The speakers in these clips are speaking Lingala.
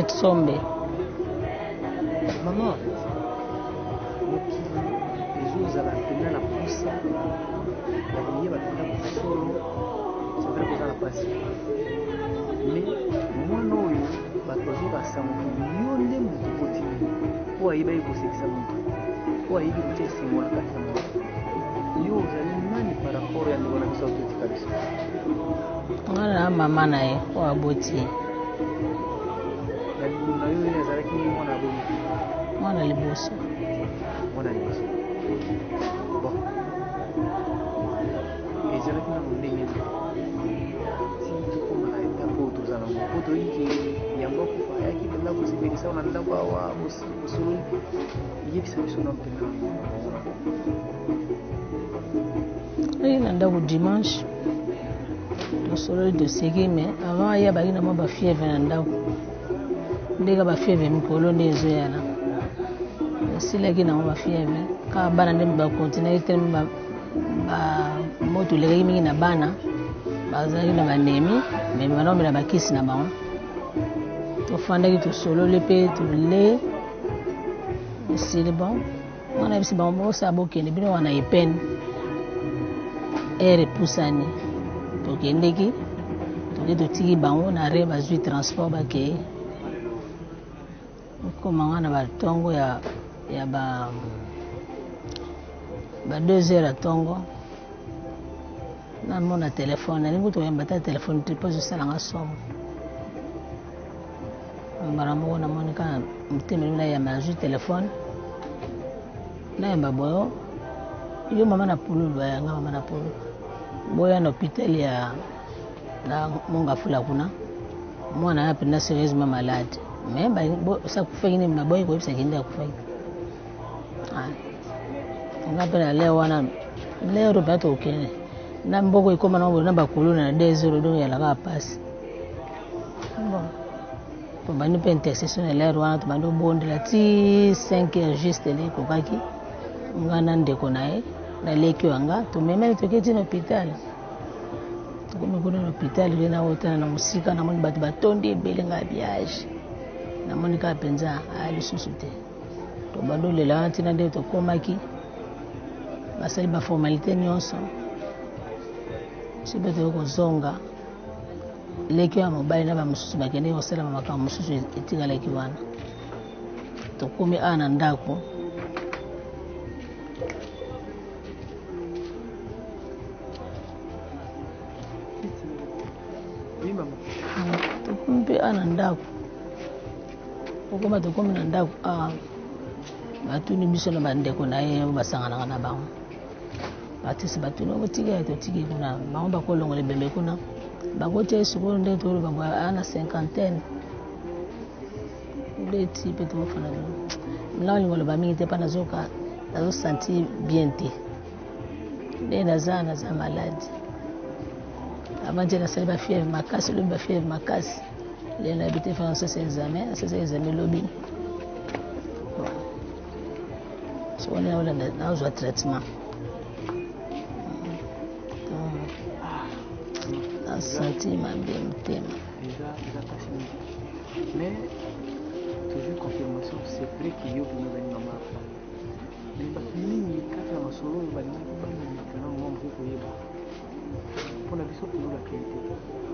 Marie Tsombe. Mama, mokili ezozala mpenza na mposa ya koyeba mpenza bosolo. C'est vrai koza na mpasi, mais mwana oyo bato bazoka sango yo nde moto oboti ye, oyo ayebaki kosekisa moto, oyo ayebi kotia esengo na kati na moto. Yo ozali nani par rapport ya ndeko na biso atotika biso? Nga na mama na ye oyo aboti ye. Na libumu na yo ye azalaki mwana boni? Mwana liboso. Mwana liboso. Bon, ezalaki nano ndenge nini ti tokóma na etape oyo toza nango? Mpo toyebi ke yango akufa, ayaki mpenza kosepelisa na ndako awa, bosololi. Yebisa biso na mpenza. Oye na ndako dimanche, tosololi, toseki, mais avant aya baki na mwa bafièvre na ndako, ndeka bafièvre mikolo nde ezoyana esilaki nango bafièvre. Kaka bana nde bakontinaki telema, moto elekaki mingi na bana, bazalaki na banemi, me bana omela bakisi na bango. Tofandaki, tosololi mpe tole, esili. Bon, wana yebisi bango bosala, bokende bino wana epene ere epusani. Tokendeki, toke, totiki bango na re, bazwi transport, bakei. Okoma nga na batongo ya ba 2 heures ya ntongo, namona telefone. Nalingi kutu koyamba ta telefone te mpo ezosalanga somo. Mbala moko namoni kaka motema elingi nayamba. Nazwi telefone, nayamba boyo: "Yo mama na Pululu?" Bayanga mama na Pululu, boya na hôpital ya na Mongafula kuna, mwana ya mpenza sérieusement malade. Mais akufaki nini? Baboyi koyebisa nde akufaki. Nga mpe na lere wana, lere mpenza tokokende na mboko ekóma nango boye na bakuluna na 2 heures, donc ezalaka mpasi. Bon, tobandi mpe intercession na lere wana, tobandi obondela ti 5 heures juste ele ekokaki. Nga na ndeko na ye, naleki oyo nga, tomemani, toke ti na hôpital. Tokomi kuna na hôpital, ke naotala na mosika, namoni bato batondi ebele. Nga biage namoni kaka mpenza aya lisusu te. Tobandi olela wana ntina nde tokomaki, basali baformalité nyonso. So mpe toyei kozonga, leki ya mobali na bamosusu bakendeki kosala makambo mosusu etikalaki wana. Tokomi awa na ndako. Tokomi mpe awa na ndako, okoma, tokomi na ndako awa, batuni biso na bandeko na ye oyo basanganaka na bango batisi, batuni: "Okotika ye?" Totiki kuna, bango bakolongola ebembe kuna, bakotia ye. Sikoyo ndenge toloba boye, aa na cinquantaine ndeti mpe tokofanda. Na olingo oloba mingi te mpa nazoka, nazosentir bien te nde naza malade. Avant te nasali bafièvre makasi, lobi bafièvre makasi. Lelo nayebi te, fa nasasa examen, nasasa examen lobi. Soko nde naolanda, nazwa traitement, nasentir mabe motema. Eza mpasi mingi, mais toujours confirmation, c'est vrai que yo mpenza ozali mama ya famille. Mais bato mingi kati na masolo oyo balingaki bameka na mwa moke koyeba mpona biso tololaka ye te.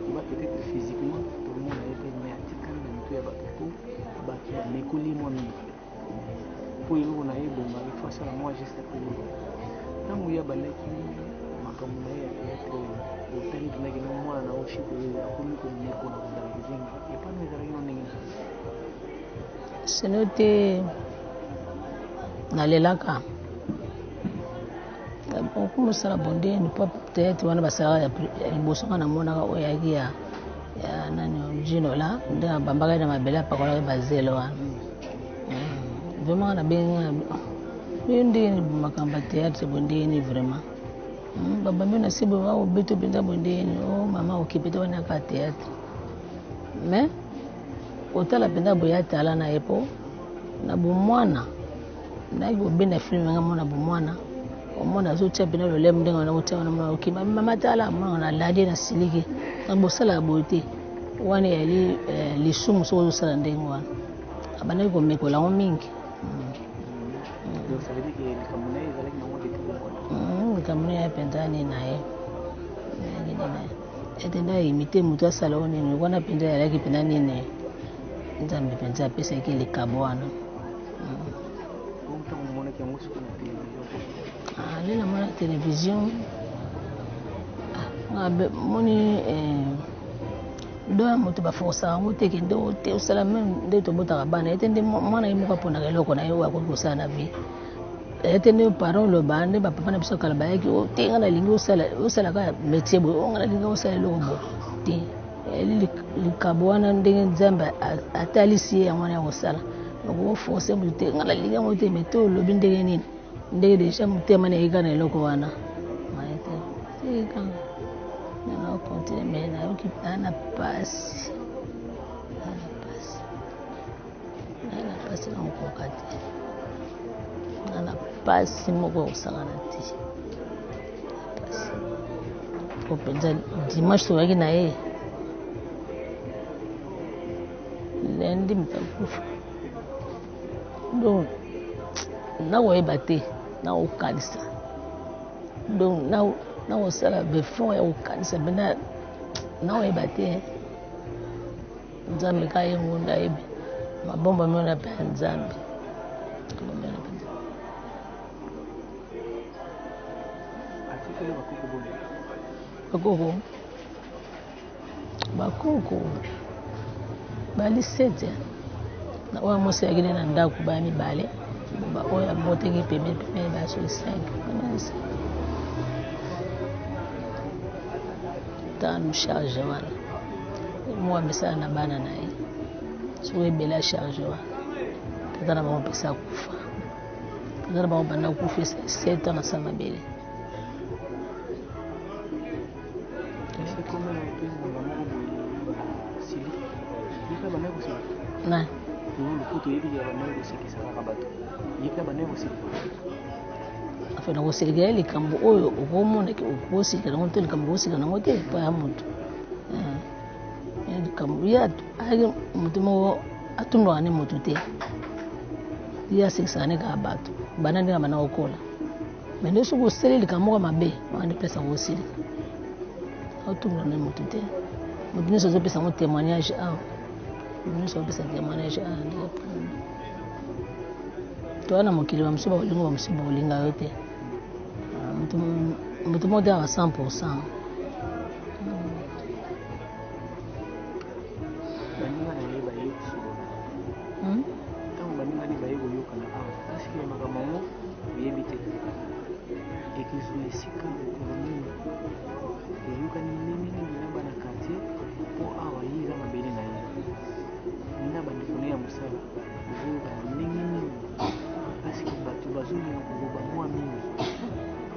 Oba peut-être physiquement tomona ye te, mais atikali na mito ya bato mpo bato bamekoli mwa mingi. Mpo eloko na ye ebonga, il faut asala mwa geste ya pululu. Ntango ye abandaki makambo na ye ya théâtre oyo, otali mpendaki no mwana na oshiko oyo akomi komekola kozala kizengi epano, ezalaki no ndenge nini? Sino te, nalelaka okomosala bondeni mpo théâtre wana basalaka ya liboso nga namonaka oyo ayaki ya nani, Jinola, nde abambaka na mabele, apakolaki bazelo wana. Vraiment nabengi yo ndenge makambo ya théâtre boye, ndenge nini vraiment babambi na se boye, obeto mpenza boye, ndenge nini? O mama, okipe te, wana kaka théâtre. Mais kotala mpenza boye, atala na ye mpo na bomwana nayaki kobenda film nga mona bomwana, omona azotia mpena lolemo ndenge wana kotia wana, mona okima mama, tala mona naladi na siliki na bosalaka boye te. Wana eyali eh, lisumu soki ozosala ndenge wana. Abandaki komekola yango mingi. Donc ça veut dire que likambo na ye ezalaki nango depuis bomwana. Likambo na ye mpenza nini na ye. Nini na ye. Ete nde aimite moto asala oyo nini wana mpenza ezalaki mpenza nini Nzambe mpenza apesaki likabo wana. Ntango omonaki yango sikoyo na televizio? Ah, nde namona televizio ah, moni eh, do ya moto baforsaka yango te ke nde te osala meme nde tobotaka bana ete nde mwana ye moko aponaka eloko na ye oyo akoki kosala na vie ete nde parent oloba nde bapapa na biso kala bayaki o te ngai nalingi osala kaka métier boye o ngai nalingi osala eloko boye te likabo wana ndenge nzambe atalisi ye yango wana ya kosala okoforce moto te ngai nalingi yango te me to olobi ndenge nini ndenge deja motema na ye kaka na eloko wana maye te kaka nanga continue me nayoki naa na pasi naa na pasi naa na pasi na kokoka te naa na pasi moko ya kosakana te pasi po mpenza dimanche tozalaki na ye lundi moto akufa donc nakoyeba te nakokanisa donc nakosala befort ya kokanisa mpena nakoyeba te nzambe ka ye ngunda ayebi mabomba miona mpe ya nzambe. Atikeli bakoko boni? Bakoko bakoko bali sete na oyo mwasi ayaki na ndako baya mibale oyo abotaki pembeni pembeni baya soki 5 tano charge wana mwa misala na bana na ye soki ebele ya charge wana tata na bango mpesa akufa tata na bango banda akufa 7 ans na sa mabele. Nani? Enfin, nakosilika ye likambo oyo okomona okosilika nango te likambo okosilika nango te epai ya moto likambo ye ayaki moto moko atundaka ne moto te ye asekisaka ne kaka bato banda ndenge banda kokola me nde soki osali likambo moko mabe wana nde place yango osilika otunga na moto te moto nyonso azopesa yango témoignage awa moto nyonso azopesa témoignage awa nde toya na mokili bamosusu bakolinga bamosusu bakolinga yo te moto moko te aka 100 pourcent. Baninga na ye baye kosolola ntango baninga ne baye koyokana awa parceke makambo yango oyebi te ekozwa esika mokolo nini eyokani ndenge nini na bana quartier mpo awa ye eza mabele na ye na bandeko na ye ya mosala ozoyokana ndenge nini parceke bato bazolinga koloba mwa mingi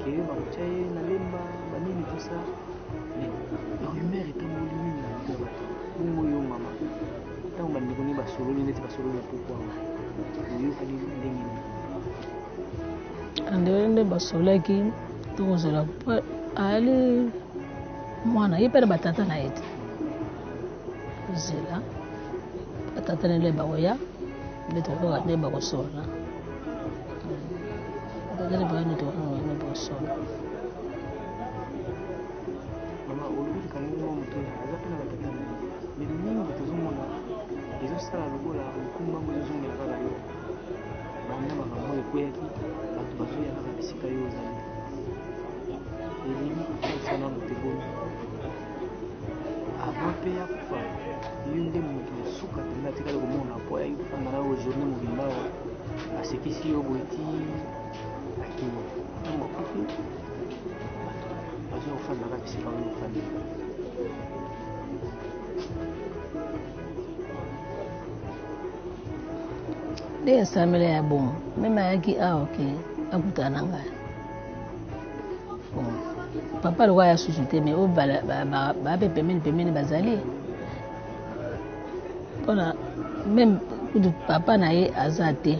ke bakotya ye na lemba banini tout ça mais rumeur etamboli mingi na mito ya bato bongo yo mama ntango bandeko ne basololi neti basololi na pokwa awa oyokani ndenge nini? Andele nde basololaki tokozala po ali mwana ye mpe na batata na ye te kozela batata na nde bakoya nde tokoyoka nde bakosolola batata nde bakoya nde tokoyoka nde bakosolola. Mama olobi likambo moko moto aza mpe na batata na ye me mingi tozomona ezosala lokola mokumba ngo ezozongela kaka yo banda makambo oyo ekweyaki bato bazoya kaka bisika yo ozali elingi kotalisa nano te boni avant mpe ya kufa yo nde moto ya suka mpenza atikali komona mpo ayaki kofanda na yo journée mobimba awa asekisi yo boye ti akei ntango akufi bato bazoya kofanda kaka bisika oyo ofandi. Nde esalamela ya bongo meme ayaki awa ke akutana na ngai bon papa lokola ya susu te me oyo baa mpe pembeni pembeni bazali mpona meme kutu papa na ye aza te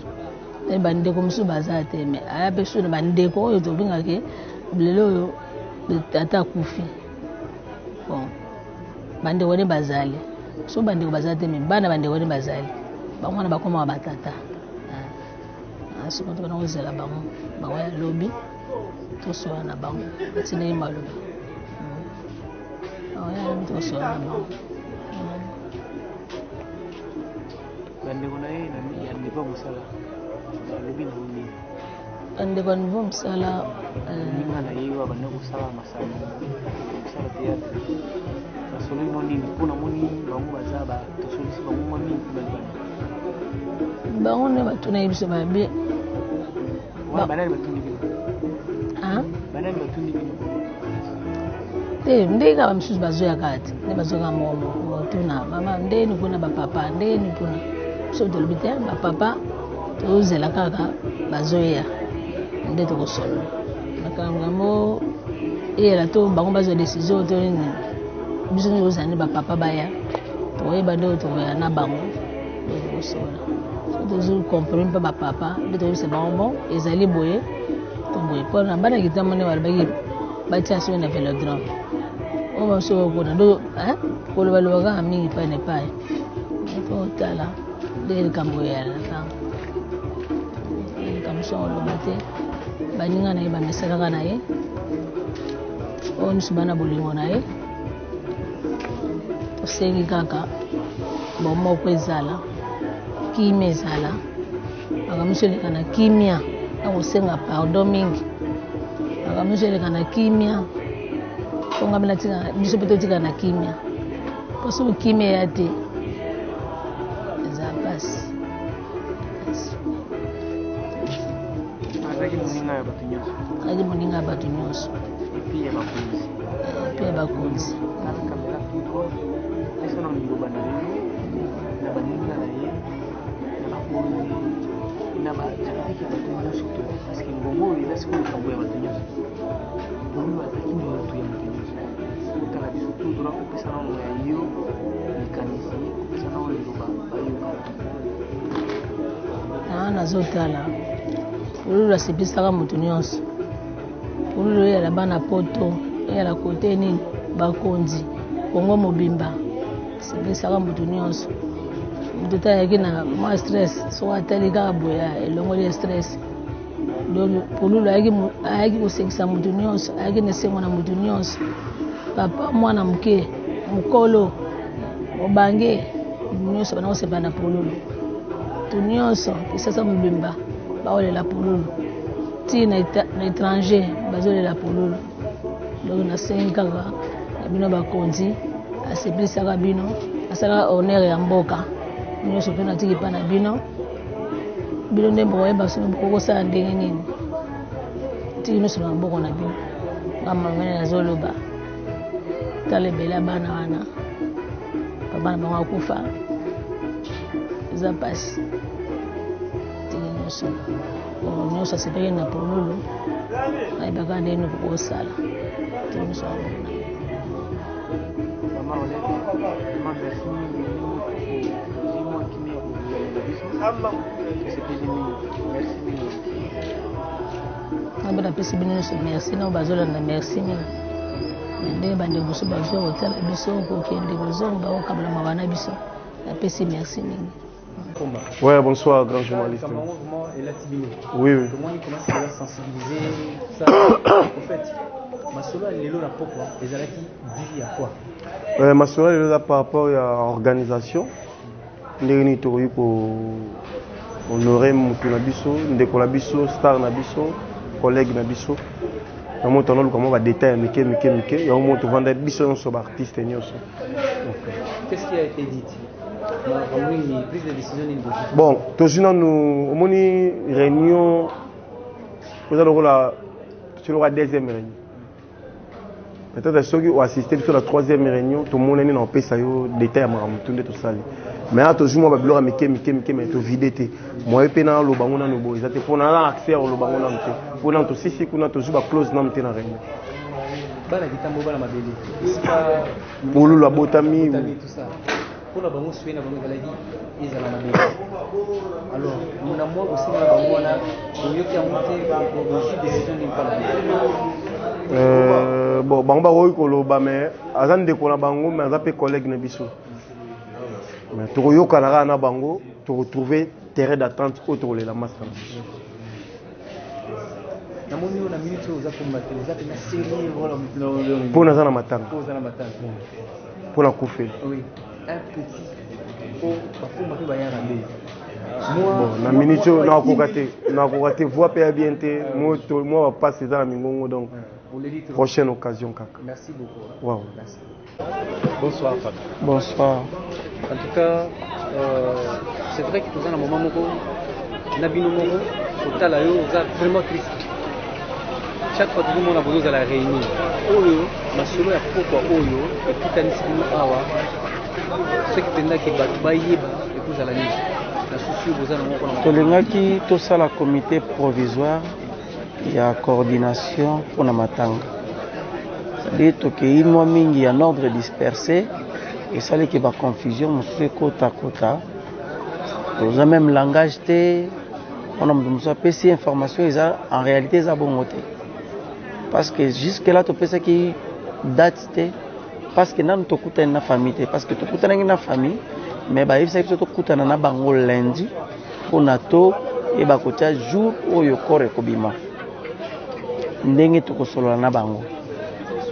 me bandeko mosusu baza te me aya mpe susu na bandeko oyo tobengaka lelo oyo tata akufi bon bandeko nde bazali. So bandeko baza te, me bana bandeko nde bazali. Bango wana bakomaka batata. Ah, sikoyo tobanda kozela bango bakoya lobi tosola na bango batindaki maloba bakoya lobi tosola na bango. Bandeko na ye ya niveau mosala balobi na nini? Bandeko ya niveau mosala, ninga na ye oyo abanda kosala masano, kosala théâtre, basololi mwa nini? Mpo namoni bango baza tosolisi bango mwa mingi balibana. Bango nde batunaki biso babe. Banani batuni bino? Banani batuni bino? Te, ndenge kaka bamisusu bazoyaka te, nde bazoyaka moko moko otuna mama ndeni kuna, bapapa ndeni kuna. Biso tolobi te, bapapa tozela kaka bazoya nde tokosolola makambo yango. Eyela to bango bazwa décision to nini, biso nde tozala nde bapapa baya, tokoyeba nde tokoya na bango nde tokosolola. So tozwi compromis mpe bapapa nde toyebisa bango, bon, ezali boye to boye. Mpona bana Kitambo nde balobaki batia soki na vélodrome oyo baso kuna do kolobaloba kaka mingi epai na epai, mpo otala nde likambo eyalaka, likambo so oloba te. Baninga na ye bamesalaka na ye oyo nyonso bana bolingo na ye. Tosengi kaka bomoko ezala, kimia ezala, makambo nyonso eleka na kimia, na kosenga pardon mingi, makambo nyonso eleka na kimia. Mpo ngai natika biso mpe totika na kimia, mpo soki kimia eya te, eza mpasi. Azalaki moninga ya bato nyonso. Azalaki moninga ya bato nyonso. Et puis ya bakonzi. Mpe ya bakonzi. Tala caméra tout droit, pesa na liloba na yo na baninga na ye, na bakonzi, na bajaritiki ya bato nyonso to, parce que ngongo oyo eza sikoyo likambo ya bato nyonso. Pululu azalaki moto ya moto nyonso. Otala biso tout droit, opesa nano ya yo likanisi, opesa nano liloba bayoka. Ah, nazotala Pululu asepelisaka moto nyonso. Pululu eyala bana poto, eyala kote nini, bakonzi Kongo mobimba, asepelisaka moto nyonso. Moto te ayaki na mwa stress, soki atali kaka boye, elongoli ye stress. Donc Pululu ayaki kosekisa moto nyonso, ayaki na esengo na moto nyonso, papa, mwana moke, mokolo, mobange, nyonso bana kosepela na Pululu. To nyonso Kisasa mobimba baolela Pululu, ti na étranger bazolela Pululu. Donc nasengi kaka na bino bakonzi, asepelisaka bino, asalaka honneur ya mboka nyonso, mpe natiki mpa na bino. Bino nde bokoyeba soki bokokosala ndenge nini. Tiki nyonso na maboko na bino. Nga mamene nazoloba, tala ebele ya bana wana, papa na bango akufa, eza mpasi. Tiki nyonso, oyo nyonso asepeli na Pululu ayebaka ndenge nini kokosala. Tiki nyonso na maboko na bino. Mama Olete, vraiment merci mingi ndenge ozwi mwa kimia ya koyamba biso. Tosepeli mingi, merci mingi. Nga mpe napesi bino nyonso merci, nao bazolanda, merci mingi na ndenge bandeko mosusu bazwa kotala biso, kokende kozonga, bakokabela mawa na biso. Napesi merci mingi. Ouais, bonsoir, grand journaliste. Oui. Comment c'est sensibiliser tout ça. Au fait, masolo ya lelo na pokwa ezalaki dû ya quoi? Ouais, masolo lelo eza par rapport ya organisation. Ndenge nini tokoki ko honorer motu na biso, ndeko na biso, star na biso, collègue na biso. Yango tozoluka mwa badétail ya mike mike mike. Yango mo tovanda biso nyonso, baartiste nyonso. Qu'est-ce qui a été dit? Makambo nini, prise de décision nini bozwi? Bon, tozwi nanu, omoni réunion eza lokola tosi lokola deuxième réunion. Peut-être soki oassiste biso na troisième réunion, tomonani na opesa yo détail ya makambo tu nde tosali. Mais awa tozwi mwa babiloko ya mike mike mike, mais tovide te. Moye mpe naloba ngo nanu boye eza te, mpo naza na accès ya koloba ngo nanu te, mpo nanu tosisi kuna, tozwi baclose nanu te na réunion. Bana Kitambo, bana mabele, esika Pululu abotami. Abotami, tout ça, mpona bango souhait na bango ezalaki ezala mabele. Alors na mwa kosenga na bango wana, boyoki yango te? Bozwi décision nini mpa na bango? Bon, bango bakoki koloba, mais aza ndeko na bango, mais aza mpe collègue na biso. Mais tokoyokana kaka na bango, toretrouver terrain d'attente oyo tokolela masta na biso. Namoni yo na minute oyo oza komba te, oza mpenza sérieux voilà. Mpo naza na matanga. Mpo oza na matanga. Mpo nakufeli. Oui, un petit po bakomba mpe bayaka nde. Bon, na minute oyo nakoka te, nakoka te, voix mpe ya bien te, mwa bapasi eza na mingongo, donc prochaine occasion kaka. Merci beaucoup. Wow. Merci. Bonsoir papa. Bonsoir. En tout cas, c'est vrai que toza na moment moko na bino moko kotala yo oza vraiment triste. Chaque fois tozomona bozozala réuni oyo masolo ya pokwa oyo ekutanisi bino awa, soki mpenzaki bato bayeba ekozala nini na susi oyo boza nango mpona. Tolingaki tosala comité provisoire ya coordination mpona matanga, c'est-à-dire tokei mwa mingi ya ordre dispersé, esalaki baconfusion mosusu ekotakota, toza même langage te. Mpona moto mosusu apesi information eza en réalité eza bongo te, parce que jusque là topesaki date te, parce que nanu tokutani na famille te, parce que tokutanaki na famille, mais bayebisaki biso tokutana na bango lundi mpona to eyeba kotia jour oyo corps ekobima, ndenge tokosolola na bango.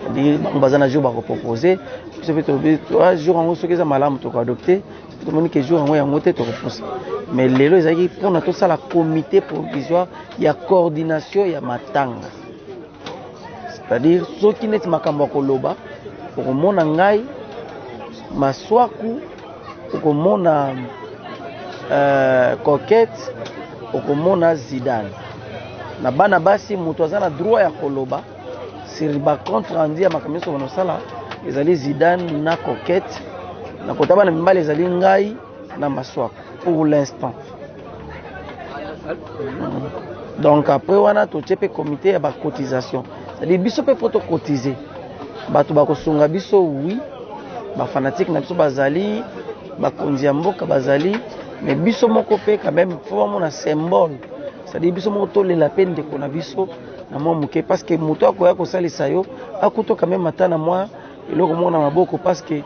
C'est-à-dire bango baza na jour bakopropose biso, mpe tolobi jour yango soki eza malamu tokoadopte, soki tomoni ke jour yango yango te, tokoposa. Mais lelo ezalaki mpona tosala comité provisoire ya coordination ya matanga, c'est-à-dire soki neti makambo ya koloba, okomona ngai Maswaku, okomona Coquette, okomona Zidane na bana basi. Moto aza na droit ya koloba sur bacompte rendu ya makambo nyonso banosala ezali Zidane na Coquette. Na kota bana mibali ezali ngai na Maswaku pour l'instant. Donc après wana totie mpe comité ya bacotisation, c'est-à-dire biso mpe fo tocotiser, bato bakosunga biso. Oui, bafanatike na biso bazali, bakonzi ya mboka bazali, mais biso moko mpe quand même fo bamona symbole, c'est-à-dire biso moko tolela mpe ndeko na biso na mwa moke, parce que moto akoya kosalisa yo akuta quand même ata na mwa eloko moko na maboko, parce que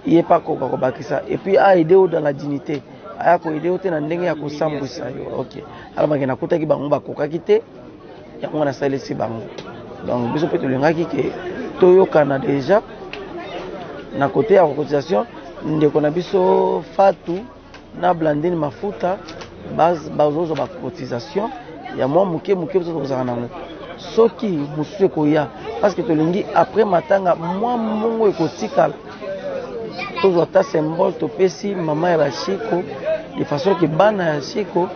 ye mpe akoka kobakisa et puis aide yo dans la dignité, aya koaider yo te na ndenge ya kosambwisa yo. Ok, alobaki nakutaki bango bakokaki te, yango wana nasalisi bango. Donc biso mpe tolingaki ke toyokana déjà na côté ya cotisation. Ndeko na biso Fatu na Blandine Mafuta bazozwa bacotisation ya mwa moke moke. Biso tokozala nango soki mosusu ekoya, parce que tolingi après matanga mwa mbongo ekotikala, tozwa ata symbole topesi mama ya bashiko, de façon ke bana ya Shiko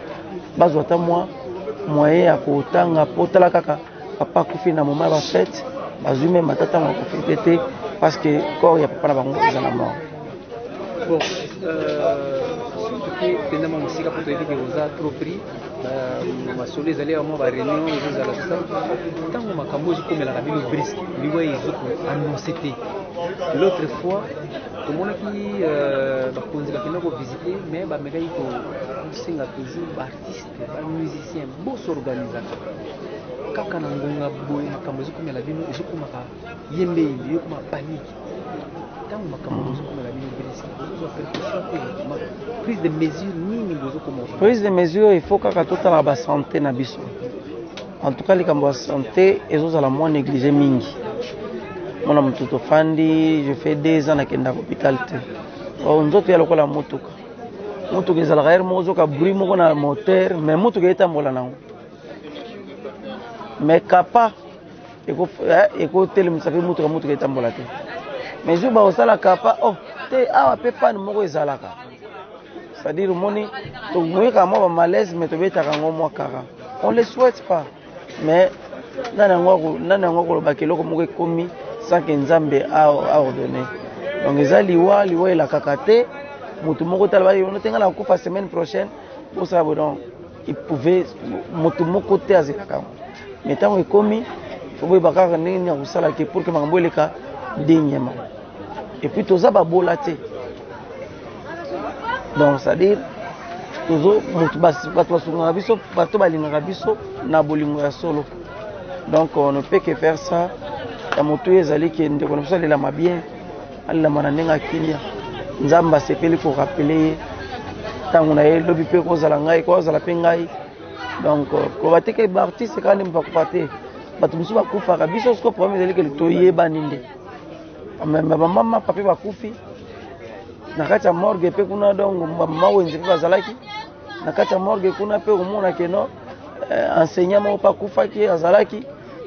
bazwa ata mwa moyen ya kotanga. Po tala kaka, papa akufi na moment ya bafete, bazwi même ata ntango ya kofete te, parce que corps ya papa na bango eza na mort. Bon, soki mpenza mwa mosika, mpo toyebi ke oza trop pris, masolo ezali ya mwa baréunion ezozala sa. Ntango makambo ezokomelaka bino brusque, liwa ezokoannonce te. L'autre fois tomonaki bakonzi bakenda kovisite, mais bamekaki kosenga toujours baartiste, bamusicien bosorganisaka kaka na ngonga boye. Makambo ezokomela bino, ezokomaka yembe yembe, ezokoma panique. Ntango makambo bozokomela bino brusque, bozozwa précaution te, prise de mesure nini bozokoma? Prise de mesure, il faut kaka totalaka basanté na biso. En tout cas likambo ya santé ezozala mwa négligé mingi. Mwana motu tofandi, je fais 2 ans nakendaka hôpital te. Nzoto ya lokola motuka, motuka ezalaka heure moko ozoka bruit moko na moteur, mais motuka etambola nango, mais kapa ekotelemisa mpe motuka, motuka etambola te. Mais jour bakosala kapa, oh te, awa mpe panne moko ezalaka, c'est-à-dire omoni tomoyekaka mwa bamalaise, mais tobetaka yango mwa kara. On le souhaite pas, mais nani yango, nani yango akolobaka eloko moko ekomi sans que Nzambe aordonne? Donc eza liwa, liwa elakaka te. Motu moko tala bayono te, ngai nakokufa semaine prochaine, bosala boye. Donc il pouvait, motu moko te azelaka yango, mais ntango ekomi, fo boyeba kaka ndenge nini ya kosala ke pour que makambo eleka dignement. Et puis toza babola te, donc c'est-à-dire tozo motu bato basungaka biso, bato balingaka biso na bolingo ya solo. Donc on ne peut que faire ça. Ya motu oyo ezali ke ndeko na biso alelama bien, alelama na ndenge akilia. Nzambe asepeli ko rappeler ye ntango na ye, lobi mpe kozala ngai, kozala mpe ngai. Donc koloba te ke baartiste kaka nde bakufa te, bato mosusu bakufaka. Biso siko problème ezali ke toyebani nde bamama pape bakufi na kati ya morgue mpe kuna, donc bamama wenze mpe bazalaki na kati ya morgue kuna mpe omona ke non, enseignant moko mpe akufaki azalaki.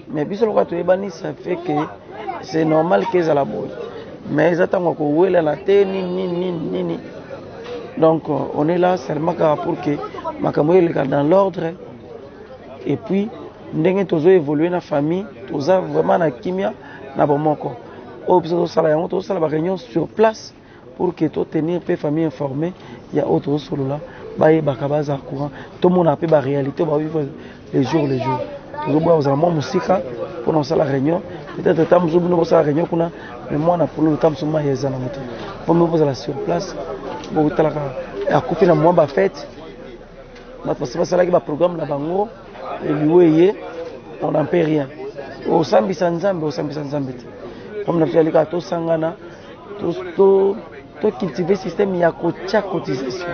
Mais biso lokola toyebani, ça fait que c'est normal ke ezala boye, mais eza ntango ya kowelana te, nini nini nini nini. Donc on est là seulement kaka pour que makambo eleka dans l'ordre. Et puis ndenge tozo évoluer na famille, toza vraiment na kimia, na bomoko. Oyo biso tozosala yango, tozosala baréunion sur place pour que totenir mpe famille informée ya oyo tozosolola, bayebaka, baza courant, tomona mpe baréalité bavivre les jours les jours. Tozoboya kozala mwa mosika mpona kosala réunion. Peut-être ta mosusu bino bosala réunion kuna, mais mwana Pululu ta mosusu mai eza nango te, mpo mpe bozala sur place. Botalaka, akufi na mwa bafete, bato basi basalaki baprogramme na bango, eliwe ye, on n'en peut rien. Osambisa Nzambe, osambisa Nzambe te. Comme na biso yali kaka tosangana, tocultive système ya kotia cotisation.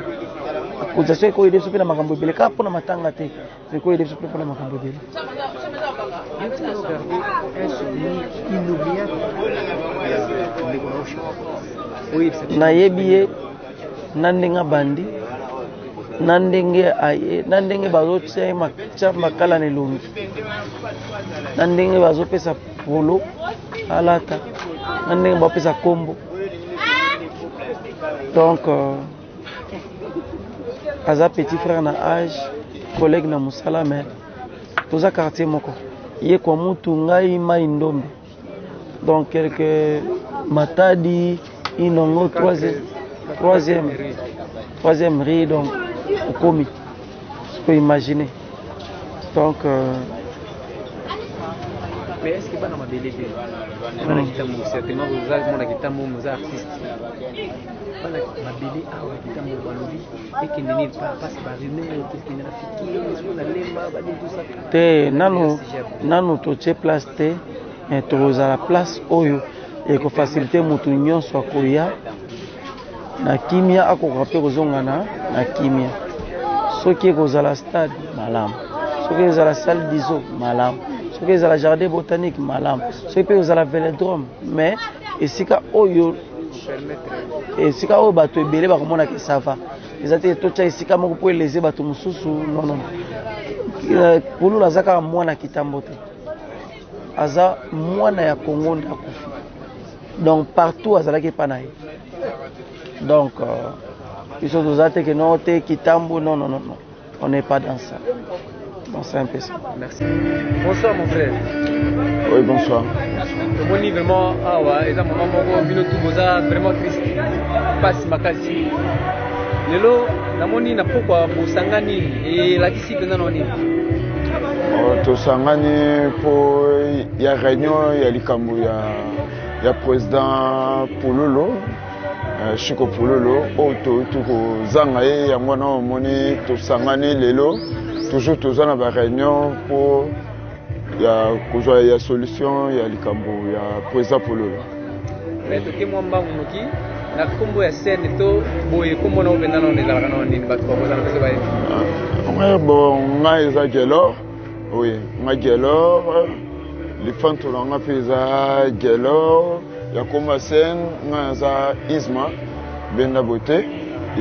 Cotisation ekoyede biso mpe na makambo ebele, kaka mpona matanga te, ekoyede biso mpe mpona makambo ebele. Un souvenir inoubliable ya ndeko na yo? Oyebisa biso. Nayebi ye na ndenge abandi, na ndenge aye, na ndenge bazotia ye tia makala na elongi, na ndenge bazopesa polo alata, na ndenge bapesa kombo. Donc aza petit frère na âge, collègue na mosala, mais toza quartier moko, ye kwa mutu, ngai Mai Ndombe, donc quelque Matadi Inongo, troisième rue. Donc okomi peux imaginer donc Mais est ce que bana mabele te, bana Kitambo, certainement boza mona Kitambo, moza artiste, bana mabele awa Kitambo balobi ekende nini parce que barumeur ekende na Fikiri, soki na Lemba banini, tout ça? Te, nanu nanu totie place te, mais tokozala place oyo ekofacilite motu nyonso akoya na kimia, akoka mpe kozonga na kimia. Soki ekozala stade, malamu. Soki ezala salle diso, malamu. Soki ezala jardin botanique, malamu. Soki mpe ekozala vélodrome, mais esika oyo, esika oyo bato ebele bakomonaka, esava eza te totya esika moko mpo eleze bato mosusu. Non, non, Pululu aza kaka mwana Kitambo te, aza mwana ya Congo nde akufi. Donc partout azalaki epa na ye. Donc biso toza te ke non te Kitambo, non, non, non, non, on n'est pas dans ça. Donc c'est un peu ça. Merci. Bonsoir mon frère. Oui, bonsoir. Tomoni vraiment awa eza mama moko, bino tu boza vraiment triste, pasi makasi. Lelo namoni na pokwa bosangani, elakisi mpenza na nini? Tosangani mpo ya réunion ya likambo ya président Pululu, Chiko Pululu, oyo touti kozanga ye. Yango wana omoni tosangani lelo. Toujours toza na baréunion mpo ya kozwa ya solution ya likambo ya président Pululu. Mais toke mwa mbangu noki na nkombo ya scène to boye, nkombo na yo mpenza nano ezalaka nano nini, bato bakozala mpe bayebi? Ouais, bon, ngai eza Gelor. Oui, ngai Gelor, lifanto na nga mpe eza Gelor. Ya komba scène ngai aza Isma Benda Beauté,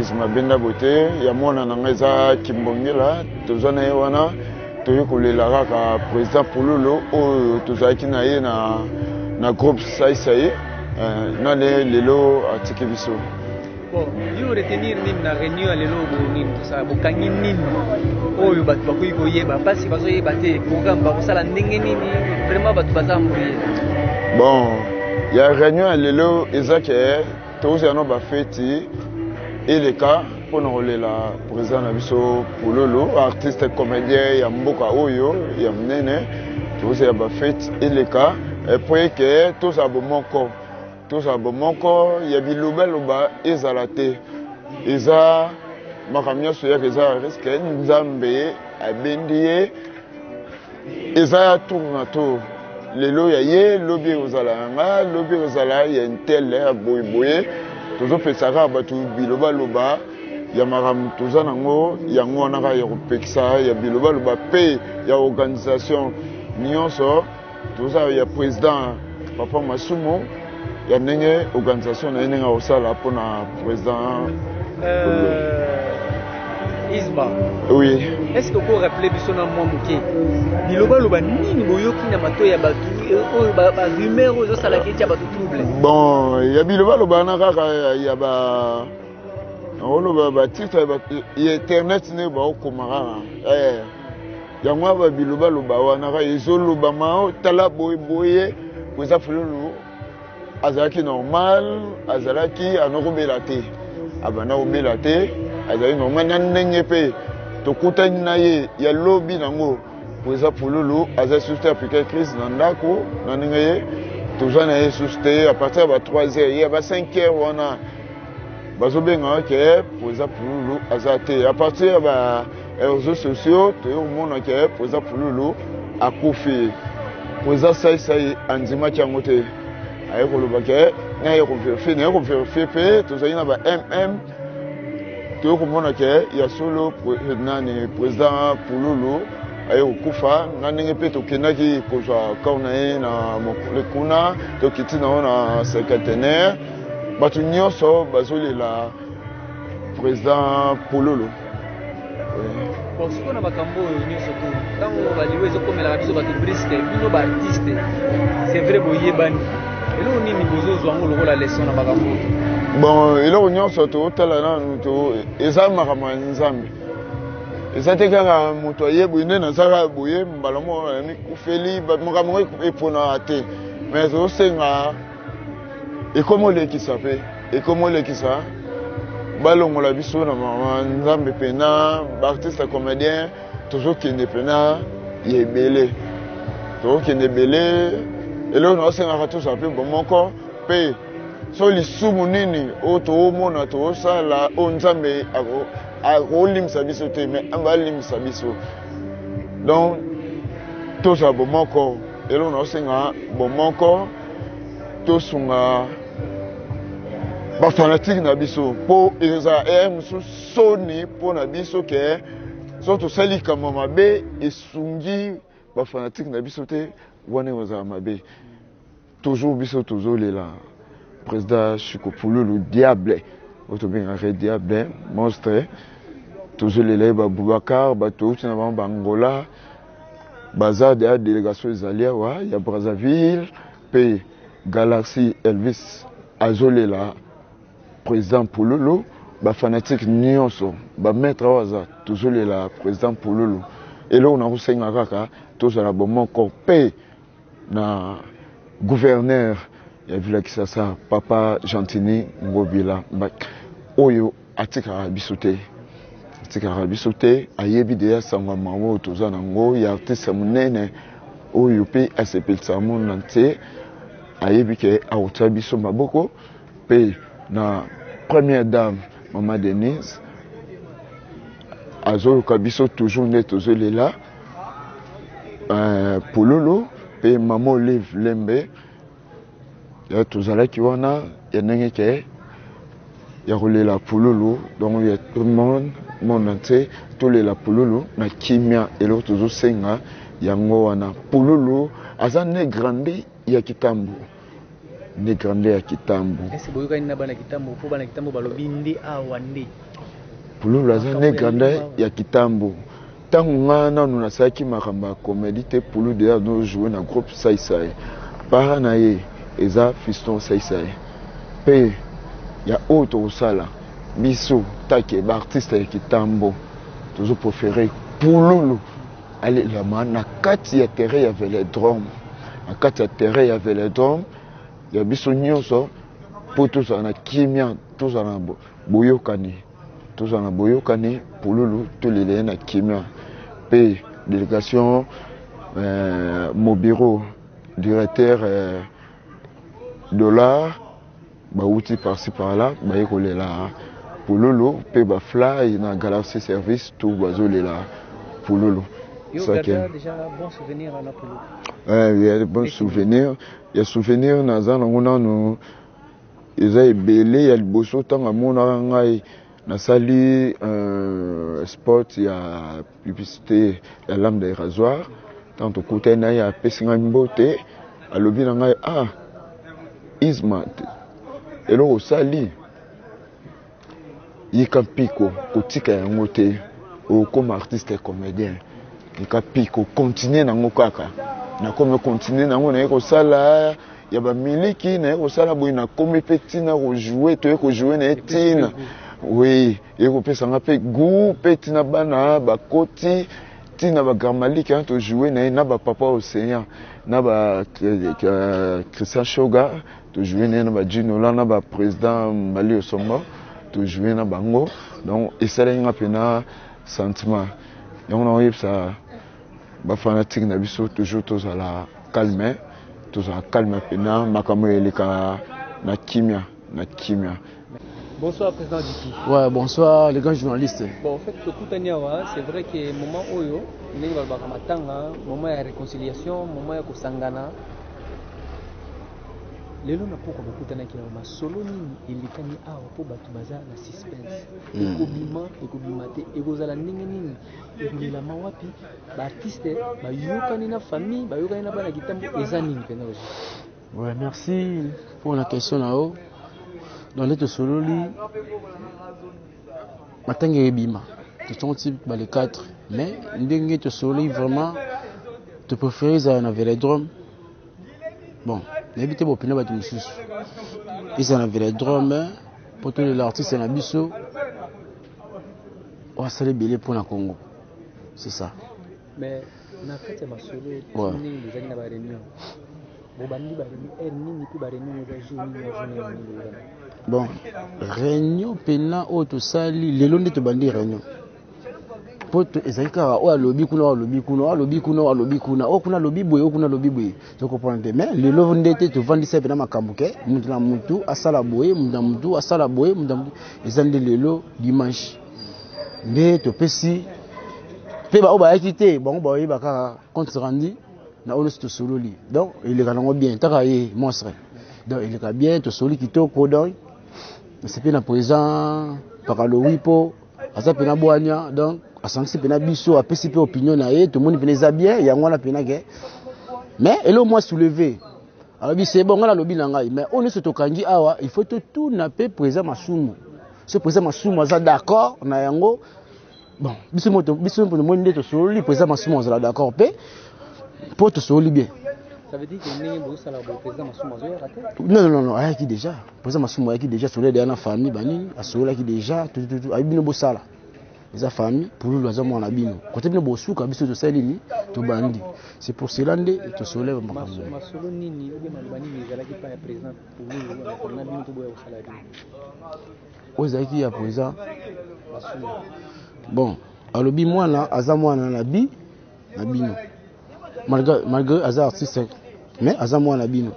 Isma Benda Beauté. Ya mwana na ngai eza Kimbongela. Toza na ye wana, toyei kolela kaka président Pululu oyo tozalaki na ye na groupe Saisai, nane lelo atiki biso. Bon, yo retenir nini na réunion ya lelo? Bo nini tosala, bokangi nini oyo bato bakoki koyeba? Mpasi bazoyeba te programme bakosala ndenge nini, vraiment bato baza embrouillé. Bon, ya réunion ya lelo eza ke tozala no bafeti eleka mpona kolela président na biso Pululu, artiste comédien ya mboka oyo ya monene. Tozala bafeti eleka po eke tozala bomoko, tozala bomoko ya bilobaloba ezala te. Eza makambo nyonso yaka eza risque. Nzambe abendi ye, eza ya tour na tour. Lelo ya ye, lobi ekozala ya nga, lobi ekozala ya ntele ya boyeboye. Tozopesa kaka bato bilobaloba ya makambo toza nango, yango wana kaka ya kopekisa ya bilobaloba mpe ya organisation nyonso toza ya président Papa Masumu ya ndenge organisation na ye ndenge akosala mpona président. Isma. Oui. Est-ce que vous rappeler biso na mwa moke bilobaloba nini boyoki na matoi ya bato oyo ba rumeur oyo ezosalaka etia bato trouble? Bon, ya bilobaloba wana kaka ya ba oloba batitre ya internet nde baokoma kaka eh. Yango wana babilobaloba wana kaka ezolobama, tala boye boye eza Fululu azalaki normal, azalaki anokobela te, abanda kobela te, azalaki normal na ndenge mpe tokutani na ye ya lobi nango eza Pululu aza susu te, apika crise na ndako na ndenge ye toza na ye susu te. A partir ya ba 3 heures ye ya ba 5 heures wana bazobengaka ke eza Pululu aza te. A partir ya ba réseaux sociaux toye komona ke eza Pululu akufi. Eza Saisai andimaki yango te, aye koloba ke naye koverifie, naye koverifie mpe tozali na ba mm, toye komona ke ya solo nani président Pululu aye kokufa. Na ndenge mpe tokendaki kozwa corps na ye na mokolo kuna, tokiti nango na cinquantenaire, bato nyonso bazolela président Pululu. Bon, sikoyo na makambo oyo nyonso to ntango baliwa ezokomelaka biso bato briste, bino baartiste, c'est vrai boyebani, eloko nini bozozwa yango lokola leçon na makambo oyo? Bon, eloko nyonso totala nanu to eza makambo ya Nzambe, eza te kaka moto aye boye nde nazaka boye mbala moko mikufeli, makambo ngo eponaka te. Mais tozosenga ekomi olekisa mpe ekomi olekisa, balongola biso na mama Nzambe mpena. Baartiste comédien tozokende mpena ya ebele, tozokende ebele. Eloko naosengaka, tozala mpe bomoko mpe so lisumu nini oyo toomona toosala oyo Nzambe akolimbisa biso te, mais balimbisa biso. Donc tozala bomoko. Eloko naosenga, bomoko, tosunga bafanatike na biso mpo ezala ere mosusu soni mpo na biso ke so tosali likambo mabe esungi bafanatike na biso te, wana ekozala mabe. Toujours biso tozolela président Chiko Pululu, diable oyo tobengaka diable monstre, tozolela ye. Baboubacar, bato euti na bango bangola, baza deya délégation ezali awa ya Brazzaville mpe Galaxie Elvis azolela président Pululu. Bafanatike nyonso, bamaître oyo aza, tozolela président Pululu. Eloko na kosenga kaka, tozala bomoko mpe na gouverneur ya ville ya Kisasa, papa Gentini Ngobila, oyo atikaka biso te, atikaka biso te, ayebi deya sango ya mawa oyo toza nango ya artiste monene oyo mpe asepelisaka monde entier, ayebi ke akotia biso maboko. Mpe na première dame, mama Denise, azoyoka biso toujours nde tozolela Pululu. Mpe mama Olive Lembe ya tozalaki wana ya ndenge ke ya kolela Pululu. Donc ya tout le monde, monde entier, tolela Pululu na kimia. Eloko tozosenga yango wana, Pululu aza ne grande ya Kitambo, ne grande ya Kitambo. Ese boyokani na bana Kitambo? Mpo bana Kitambo balobi nde awa nde Pululu aza ne grande ya Kitambo. Ntango nga nanu nasalaki makambo ya comédie te, Pulu deja azojoue na groupe Saisai, para na ye eza Fiston Saisai. Mpe ya oyo tokosala biso take baartiste ya Kitambo, tozopréféré Pululu alelama na kati ya terrain ya Vélodrome, na kati ya terrain ya Vélodrome ya biso nyonso, mpo tozala na kimia, tozala na boyokani, tozala na boyokani. Pululu tolela ye na kimia. Mpe délégation mobiro directeur dollar bauti par-ci par-là, baye kolela Pululu. Mpe bafly na Galaxy Service tout bazolela Pululu. Yo garda déjà bon souvenir na Pululu? Ya bon souvenir, ya souvenir naza nango nanu. Eza ebele ya liboso ntango amonaka ngai nasali euh, sport ya publicité ya lame de rasoir ntango tokutani na ye apesi ngai mbote alobi na ngai ah isma eloko osali yika mpiko kotika yango te okoma artiste comédien yika mpiko continue nango kaka nakomi continue nango naye kosala ya bamiliki naye kosala boye nakomi mpe ntina kojoue toye kojoue na ye ntina oui eye kopesa nga mpe gout mpe ntina bana bakoti ntina bagramaliki wana tojoue na ye na bapapa océan na ba euh, christian shoga tojoue na ye na bajinola na baprésident mbali osomba tojoue na bango donc esalaki nga mpena sentiment yango nakoyebisa Ba fanatique na biso toujours tozala calme, tozala calme pena makambo eleka na kimia, na kimia. Bonsoir président Diki. Ouais, bonsoir les grands journalistes. Bon, en fait, tokutani awa, c'est vrai que moment oyo ndenge balobaka matanga, moment ya réconciliation, moment ya kosangana. Lelo na pokwa bokutanaki awa, masolo nini elekani awa mpo bato baza na suspense. Ekobima, ekobima te, ekozala ndenge nini? Ekolelama wapi? Ba artistes bayokani na famille, bayokani na bana Kitambo, eza nini penza ozo? Ouais, merci pour la question na yo. Donc nde tosololi matanga ebima totongo ti bale 4 mais ndenge tosololi vraiment to préféré ezala na velodrome bon nayebi te bopina bato mosusu ezala na velodrome mpo tolela artiste na biso oyo asali ebele mpo na Congo c'est ça. Mais na kati ya masolo ouais. ndenge bozali na ba réunion bobandi ba réunion heure nini mpe ba réunion eza jour nini na journée nini bozali bon réunion mpena oyo tosali lelo nde tobandi réunion mpo ezali kaka oyo alobi kuna oyo alobi kuna oyo alobi kuna oyo alobi kuna oyo kuna alobi boye oyo kuna alobi boye tokoprendre te mais lelo nde te tovandisa mpena makambo ke moto na motu asala boye moto na motu asala boye moto na motu eza nde lelo dimanche nde topesi mpe baoyo bayaki te bango bayeba kaka compte rendu na oyo nyonso tosololi donc eleka nango bien taka ye monstre donc eleka bien tosoli kitoko donc nasepeli na président pakalowi mpo aza mpena bwania donc asangisi mpena biso apesi mpe opinion na ye tomoni mpena eza bien yango wana mpena ke mais eloko mwa soulever alobi c'est bon ngai nalobi na ngai mais oyo nyonso tokangi awa il faut totuna mpe président masumu so président masumu aza d'accord na yango bon biso moto biso tomoni nde tosololi président masumu azala d'accord mpe mpo tosololi bien. Ça veut dire que ndenge bozosala boye président Masumu azoyaka te? Non non non ayaki déjà. Président Masumu ayaki déjà sololi deja na famille banini asololaki déjà tout tout tout ayebi bino bosala. Eza famille pululu aza mwana na bino. Kote bino bosuka biso tosali nini tobandi. C'est pour cela nde tosololi makambo. Masolo nini ou bien maloba nini ezalaki pa ya président pululu na bino to boya kosala bino? Oyo ezalaki ya président Masumu. Bon, alobi mwana aza mwana na bi na bino. Malgré, malgré aza artiste mais aza mwana bino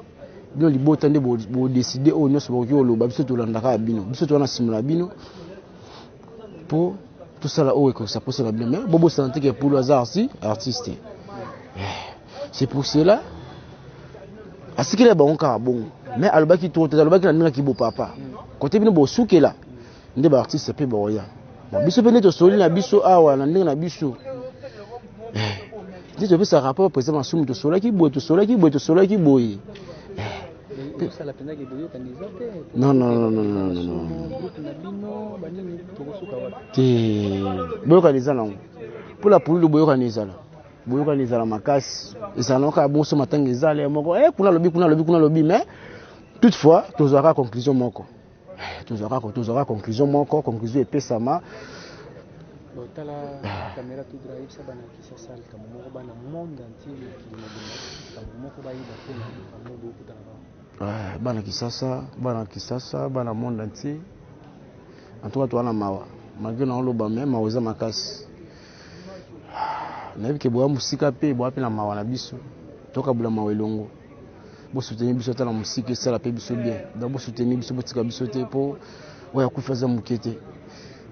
bino libota nde bodeside oyo nyonso bokoki koloba biso tolandaka ya bino biso toza na nsima na bino mpo tosala oyo ekokisa mposa na bino mais bobosana te ke pulu aza arti artiste eh, c'est pour cela asikela bango kaka bongo mais alobaki trop te alobaki na ndenge kibopapa kote bino bosukela nde ba artiste mpe bakoya bon biso mpe nde tosoli na biso awa na ndenge na biso eh, nde topesa rapport président masumu tosolaki boye tosolaki boye tosolaki boye eh. Non, non, non, non, non, non, te boyokani eza nango mpo la pululu boyokani ezala boyokani ezala makasi ezala nango kaka bonso matanga ezala ya moko eh, kuna alobi kuna alobi kuna alobi mais toutefois tozwaka conclusion moko Eh, tozwaka tozwaka conclusion moko conclusion epesama tala caméra tout droit yebisa bana Kinshasa likambo moko bana monde entier mokili mobimba likambo moko bayeba mpona likambo bokutana bango eh, bana Kinshasa bana Kinshasa bana monde entier en tout cas toza na mawa malgré na oloba mais mawa eza makasi nayebi ke boya mosika mpe boya mpe na mawa na biso tokabula mawa elongo Bo soutenir biso ata na mosika esala pe biso bien. Donc bo soutenir biso botika biso te po oyo akufi aza moke te.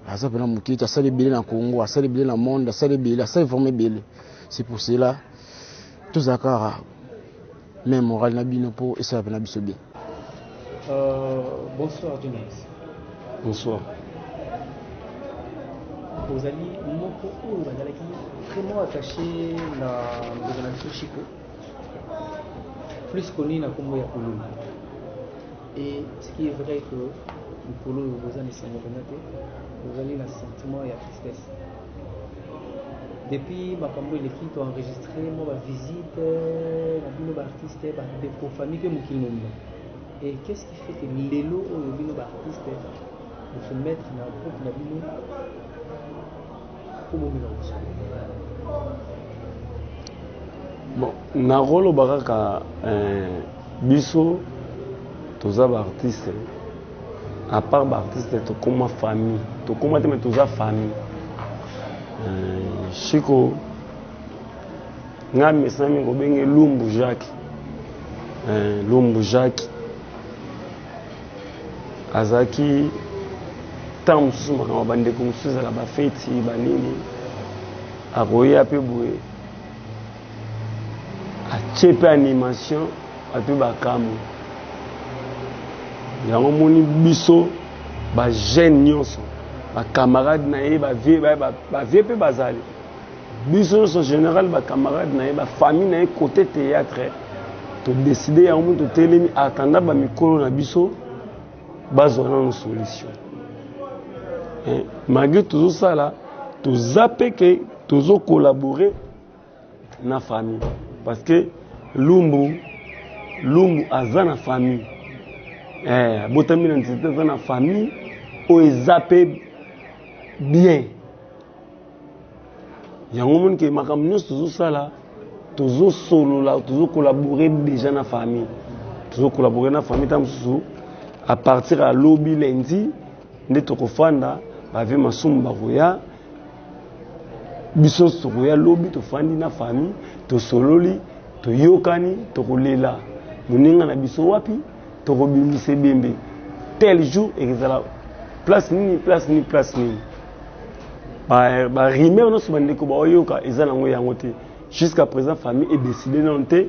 Aza pena moke te, asali ebele na Congo, asali ebele na monde, asali ebele, asali vraiment ebele. C'est pour cela tozala kaka même moral na bino po esala pena biso bien. Euh, bonsoir Jonas. Bonsoir. Ozali moko oyo bazalaki vraiment attaché na ndeko na biso Chico, plus connu na kombo ya Pululu. Et ce qui est vrai que mokolo oyo boza na esengo mpenza te, bozali na sentiment ya tristesse. Depuis makambo eleki to enregistre mwa ba visite na bino ba artiste ba ndeko famille mpe mokili mobimba. Et qu'est-ce qui fait que lelo oyo bino ba artiste bo se mettre na groupe na bino mpo bomeka kosolola? Bon, nakoloba kaka eh, biso toza ba artiste à part ba artiste tokoma famille tokoma te mais toza famille euh, Chico nga mesana mingi kobenge Lumbu Jacques euh, Lumbu Jacques azalaki ntango mosusu makambo bandeko mosusu ezala bafeti banini akoya mpe boye atie mpe animation bato bakamwe yango omoni biso bajeune nyonso bacamarade na ye bavie bavie mpe bazali biso nyonso général bacamarade na ye bafamille na ye côté théâtre todeside yango moni totelemi atanda bamikolo na biso bazwa nano solution eh, malgré tozosala toza mpe ke tozocollabore na famille parce que lumbu lumbu aza na famille eh, abotami na nzete aza na famille oyo eza mpe bien yango omoni ke makambo nyonso tozosala tozosolola tozokolabore déjà na famille tozokolabore na famille ntango mosusu à partir ya lobi lundi nde tokofanda bavie masumu bakoya biso nyonso tokoya lobi tofandi na famille tosololi toyokani tokolela moninga na biso wapi tokobimisa ebembe tel jour ekozala place nini place nini place nini barumeur nyonso bandeko baoyoka eza nango yango te jusqu'à présent famille edécide nano te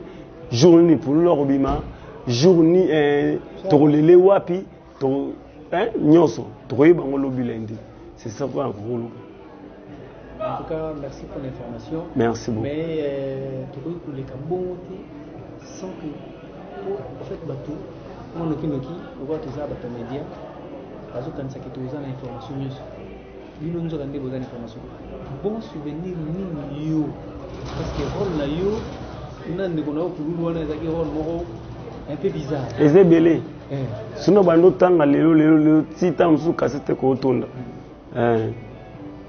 jour nini pululu akobima jour ni eh, tokolele wapi to eh, nyonso tokoyeba yango lobi lundi c'est ça quoi nakokoloba. En tout cas, merci pour l'information. Merci beaucoup. Mais euh, tokoki koleka bongo te sans que po en fait bato mwa noki noki lokola toza bato ya media bazokanisa ke toza na information nyonso bino nzoka nde boza na information bon souvenir nini yo parce que role na yo na ndeko na yo kululu wana ezalaki role moko un peu bizarre eza ebele eh. sino bando otanga lelo lelo lelo ti ntango mosusu kasi te kootonda eh.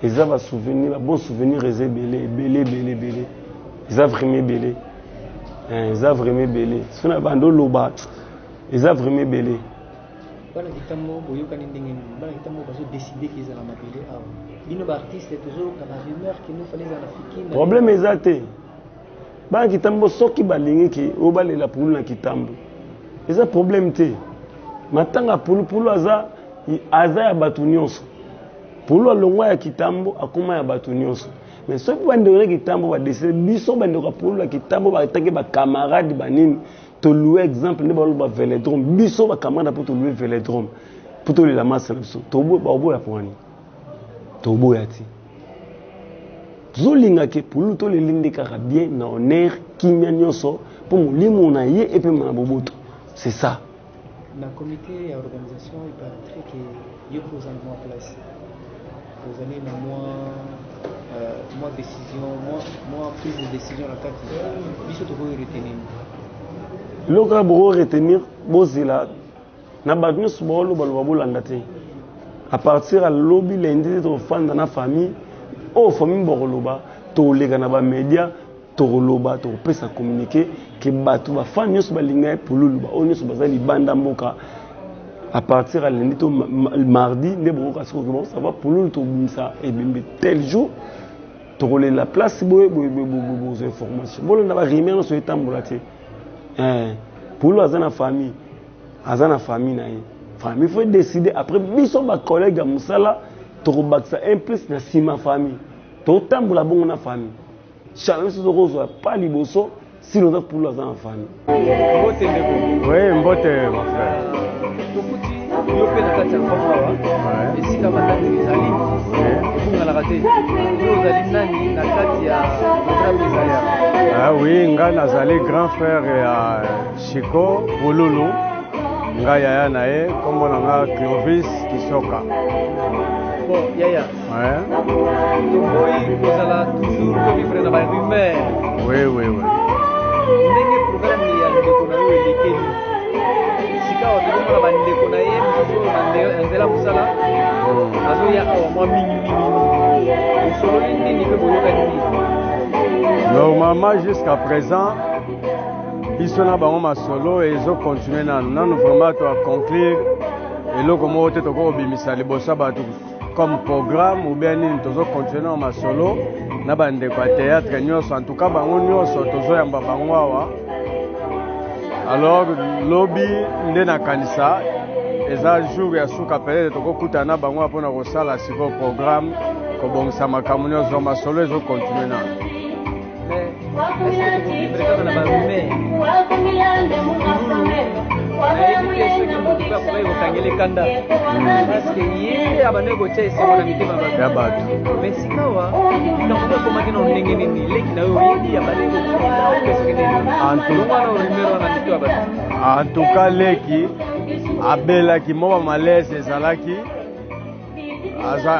eza basouvenir babon souvenir eza ebele ebele ebele ebele eza vraiment ebele eh, eza vraiment ebele sino bando oloba eza vraiment ebele Bana kitambo boyokani ndenge nini? Bana kitambo bazo decider ke ezala mabele awa. Bino ba artistes tozoyoka ba rumeurs que nous fallait ezala na Fikin. Problème eza te. Bana kitambo soki balingi ke oyo balela pulu na kitambo. Eza problème te. Matanga pulu pulu aza aza ya bato nyonso. Pulu alongwa ya kitambo akoma ya bato nyonso. Mais soki bandeko na kitambo badeside biso bandeko ya pulu ya kitambo bataki ba camarade banini To louer exemple nde baloba velodrome biso ba camarade po to louer velodrome po tolela masa na biso baoboya mpo wani toboya ti tozolinga ke pululu toleli nde kaka bien na honneur kimia nyonso mpo molimo na ye epema na boboto c'est ça na comité ya organisation il paraîtrait que yo mpe oza na mwa place ozali na mwa euh, mwa décision mwa, mwa prise de décision na kati biso tokoki retenir eloko kaka boko retenir bozela na bato nyonso baolobaloba bolanda te à partir ya lobi lundi te tokofanda na famille oyo famille bakoloba toleka na bamédia tokoloba tokopesa communiqué ke bato bafani nyonso balinga ye pululu baoyo nyonso baza libanda mboka à partir ya lundi to mardi nde bokoka sikoyo bon ça va pululu tobimisa ebembe tel jour tokolela place boye boye boye bozwa information bolanda barumeur nyonso etambola te eh, pululu aza na famille aza na famille na ye famille faut décider après biso bacollègue ya mosala tokobakisa un plus na nsima famille totambola bongo na famille Chana biso tokozwa pa liboso sino oza pulu aza na famille. Mbote ndeko. Oui, mbote mon frère. Tokuti yo mpe na kati ya lopango awa, esika matanga ezali, ebunganaka te. Yo ozali nani na kati ya programme ezali? Ah oui, ngai nazali grand frère ya Chico Pululu, ngai yaya na ye, nkombo na nga Clovis Kisoka. Bon, yaya. Ouais. Toboyi kozala toujours kovivre na ba rumeur. Oui, oui, oui. Ndenge programme ya ndeko na yo elekeli sika awa, tozomona bandeko na ye mosusu oyo na nzela mosala azoya awa mwa mingi mingi mingi. Osololi nini mpe boyokani nini? Normalement, jusqu'à présent, biso na bango masolo ezocontinue nanu nanu, vraiment toaconclure eloko moko te tokoki kobimisa liboso ya bato comme programme ou bien nini. Tozocontinue na masolo na bandeko ya théâtre nyonso, en tout cas bango nyonso tozoyamba bango awa. Alors lobi nde nakanisa eza jour ya suka, peut-être tokokutana na bango mpona kosala sikoyo programme, kobongisa makambo nyonso. Masolo ezocontinue nano. Mais est-ce que tokovivre kaka na barumeur? Nayebi te soki motu mpe akokaki kokangela ekanda, parce que ye abandaki kotia esengo na mitema ya bato. Mais sikawa likambo ekomaki na ndenge nini? Leki na yo oyebi abandaki kokenda ope soki nini, longo wana rumeur wana mito ya bato. En tout cas, leki abelaki mwa bamalaise ezalaki,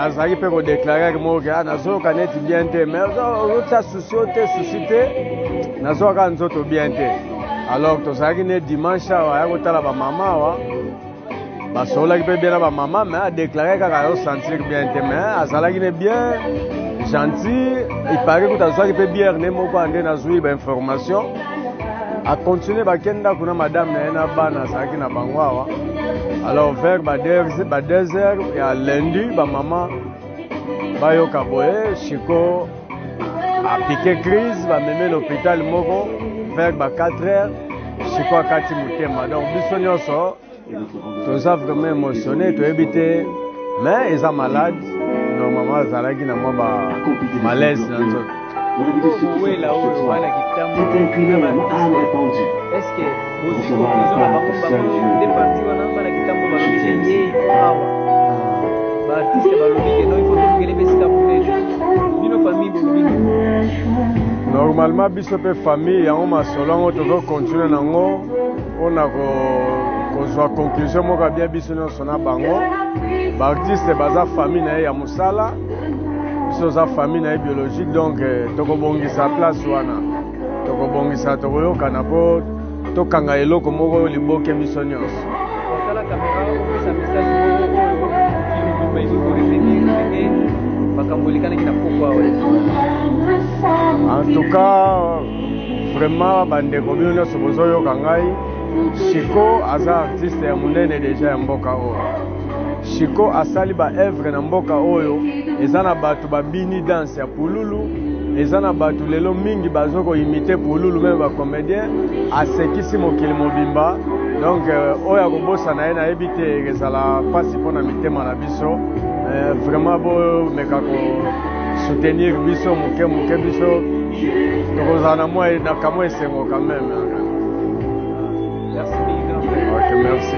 azalaki mpe kodéclarer moko ke nazoyoka neti bien te, mais ozotia souci o te, souci te, nazoyoka nzoto bien te. Alors tozalaki ne dimanche awa, aya kotala bamama awa, basololaki mpe bien na bamama, mais adéclarer kaka azosentir bien te, mais azalaki ne bien gentil. Il paraît kuta azwaki mpe bière ne moko ande, nazwi bainformation, acontinue bakende ndako na madame na ye na bana azalaki na bango awa. Alors vers ba 2 heures ya lundi, bamama bayoka boye Chiko apiqué crise, bamemi l'hôpital moko. Vers ba 4 heures, Chiko akati motema. Donc biso nyonso toza vraiment émotionné, toyebi te, mais eza malade, normalement azalaki na mwa ba malaise na nzoto. Kowela oyo wana kitambo, est ce que bozwi conclusion na bango? Bango nde parti wana, bana kitambo balobi ke ye ifo awa, baartiste balobi ke no, ifo tolukele mpe esika monene. Bino famille bolobi nini? Normalement biso mpe famille yango, masolo yango tozocontinue nango mpona kozwa conclusion moko ya bien biso nyonso na bango. Baartiste baza famille na ye ya mosala, biso oza famille na ye biologique, donc tokobongisa place wana, tokobongisa, tokoyokana mpo tokanga eloko moko liboke biso nyonso. Otala kamera, opesa message moko oyo mokili mobimba ekoki koretenir ndenge makambo elekanaki na poko awa. En tout cas, vraiment, bandeko bino nyonso bozoyoka ngai, Chiko aza artiste ya monene déjà ya mboka oyo. Chiko asali baœuvre na mboka oyo, eza na bato babini danse ya Pululu, eza na bato lelo mingi bazo koimiter Pululu, même bacomédien, asekisi mokili mobimba. Donc oyo akobosana ye, nayebi te, ezala mpasi mpona mitema na biso. Vraiment bomeka kosoutenir biso moke moke, biso tokozala na mwa na kamwa esengo quand même. Merci mingi, grand frère. Ok, merci.